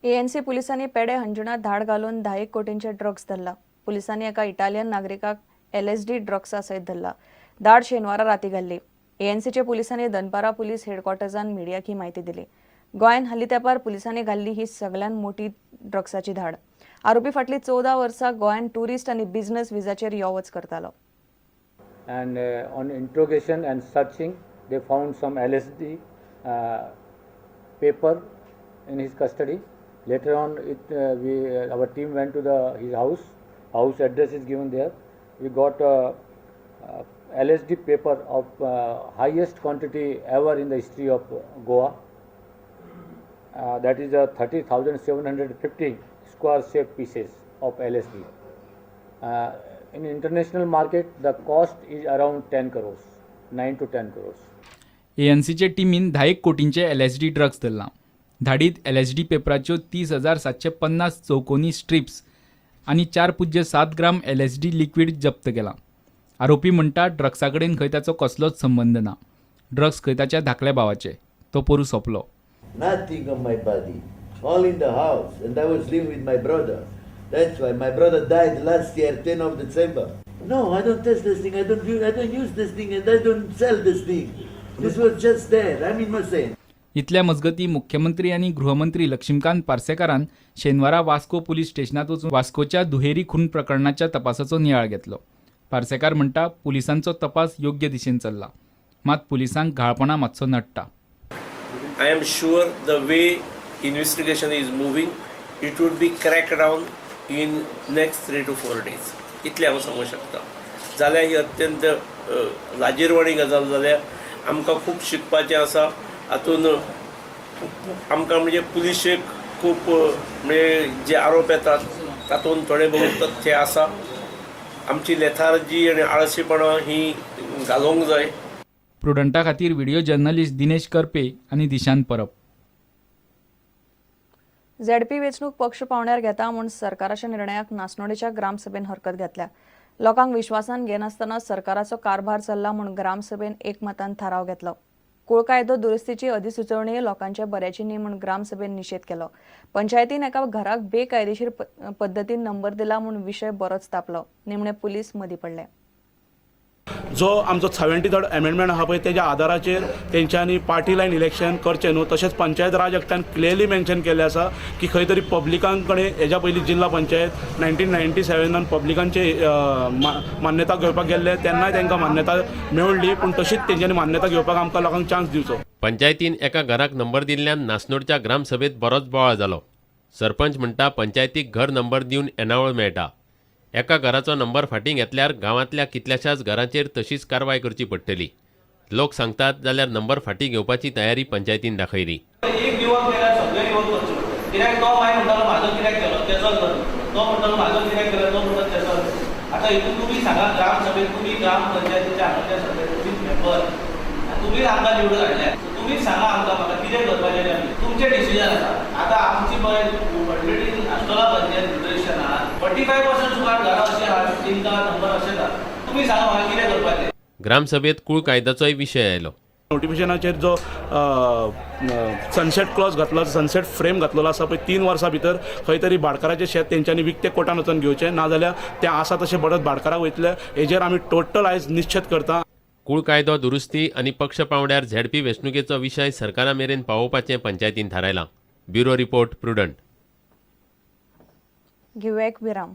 ANC पुलिसांनी पेडे हंजुणा धाड घालून 10 एक कोटींचे ड्रग्स धरला. पुलिसांनी एका इटालियन नागरिकाक एलएसडी ड्रग्सा सयत धरला. धाड शेनवारा राती घाल्ली. एएनसीच्या पुलिसांनी दनपारा पुलीस हेडक्वॉर्टर्सान मिडियाक ही माहिती दिली. गोंयांत हालीं तेंपार पुलिसांनी घाल्ली ही सगळ्यात मोठी ड्रग्साची धाड. आरोपी फाटलीं 14 वर्सां गोंयांत ट्युरिस्ट आनी बिझनस विजाचेर यो वच करतालो. And on interrogation and searching, they found some LSD paper in his custody. Later on, it we our team went to the his house. House address is given there. We got LSD paper of highest quantity ever in the history of Goa. That is a 30,750 square shape pieces of LSD. In international market, the cost is around 10 crores, 9 to 10 crores. एएनसीचे टिमीन 10 एक कोटींचे LSD drugs धरलां. धाडीत LSD पेपराच्यो 30,750 चौकोनी strips आनी 4.07 ग्राम LSD liquid जप्त केलां. आरोपी म्हणटा, ड्रग्सा कडेन खंय ताचो कसलोच संबंद ना. ड्रग्स खंय ताच्या धाकल्या भावाचे. तो पोरूं सोंपलो. Nothing on my body. All in the house. And I was living with my brother. That's why my brother died last year, 10 of December. No, I don't test this thing. I don't use this thing, and I don't sell this thing. This was just there. I'm innocent. इतल्या मजगती, मुख्यमंत्री आनी गृहमंत्री लक्ष्मीकांत पार्सेकारान शेनवारा Vasco police स्टेशनात वचून वास्कोच्या दुहेरी खून प्रकरणाच्या तपासाचो नियाळ घेतलो. पार्सेकार म्हणटा, पुलिसांचो तपास योग्य दिशेन चल्ला, मात पुलिसांक घाळपणा मातसो नडटा. I am sure the way investigation is moving, it would be cracked down in next 3 to 4 days. इतलें हांव सांगूंक शकता. जाल्यार ही अत्यंत लाजीरवाणी गजाल जाल्या. आमकां खूब शिकपाचें आसा हातून. आमकां म्हणजे पुलिशेक खूब म्हणजे जे आरोप येतात तातूंत थोडे बहुत तथ्य आसा. आमची लेथार्जी आनी आळशीपणां ही घालोवंक जाय. प्रुडंटा खातीर व्हिडिओ जर्नलिस्ट दिनेश करपे आनी दिशांत परब. झेडपी वेंचणूक पक्ष पावंड्यार घेता म्हूण सरकाराच्या निर्णयाक नासनोडेच्या ग्रामसभेन हरकत घेतल्या. लोकांक विश्वासान घेनासतना सरकाराचो कारभार चल्ला म्हूण ग्रामसभेन एकमतान थाराव घेतलो. कुळ कायदो दुरुस्तीची अधिसुचोवणी लोकांच्या बऱ्याची न्ही म्हूण ग्रामसभेन निशेध केलो. पंचायतीन एका घराक बेकायदेशीर पद्दतीन नंबर दिला म्हूण विशय बरोच तापलो. निमणे पुलीस मदीं पडले. जो आमचो 73rd amendment आहा पळय, तेज्या आदाराचेर तेंच्यांनी पार्टी लायन इलेक्शन करचें न्हू. तशेंच पंचायत राज एक्टान क्लियरली मेन्शन केल्लें आसा की खंय तरी पब्लिकां कडेन हेज्या पयलीं जिल्हा पंचायत 1997नान पब्लिकांचे मान्यता घेवपाक गेल्ले, तेन्नाय तांकां मान्यता मेळ्ळी, पूण तशीच तेंच्यांनी मान्यता घेवपाक आमकां लोकांक चान्स दिवचो. पंचायतीन एका घराक नंबर दिल्ल्यान नासनोडच्या ग्रामसभेत बरोच बोवाळ जालो. सरपंच म्हणटा, पंचायतीक घर नंबर दिवन येणावळ मेळटा. एका घराचो नंबर फाटीं घेतल्यार गांवांतल्या कितल्याशाच घरांचेर तशीच कारवाय करची पडटली. लोक सांगतात, जाल्यार नंबर फाटीं घेवपाची तयारी पंचायतीन दाखयली. एक गिवअप केल्यार सगळे गिवअप करचे पडटा, कित्याक तो मागीर म्हणटालो, म्हाजो कित्याक केलो, तेजो कर. तो म्हणटालो, म्हाजो कित्याक केलो, तो म्हणटा तेजो. आतां हितून तुमी सांगा, ग्रामसभेत तुमी, ग्रामपंचायतीच्या हांगाच्या सगळे तुमीच मेंबर आनी तुमीच आमकां निवडून हाडल्या. तुमीच सांगा आमकां, म्हाका कितें करपाचें तें. आमी तुमचें डिसिजन आसा. आतां आमची पळय ऑलरेडी आसतोला पंचायत रिजर्वेशनान 45% सुमार घरां अशीं आहात तांकां नंबर अशेंच आहा. तुमी सांगा म्हाका कितें करपाचें. ग्रामसभेत कूळ कायद्याचोय विशय आयलो. नोटिफिकेशनाचेर जो सनसेट क्लॉज घातलो, सनसेट फ्रेम घातलेलो आसा पळय, 3 वर्सां भितर खंय तरी भाटकाराचें शेत तेंच्यांनी विकतें कोर्टान वचून घेवचें, नाजाल्यार तें आसा तशें बडत भाटकाराक वयतले. हेजेर आमी टोटल आयज निश्चीत करता. कूळ कायदो दुरुस्ती आनी पक्ष पावंड्यार झेडपी वेंचणुकेचो विशय सरकारा मेरेन पावोवपाचें पंचायतीन थारायलां. Bureau report, Prudent. घेवया एक विराम.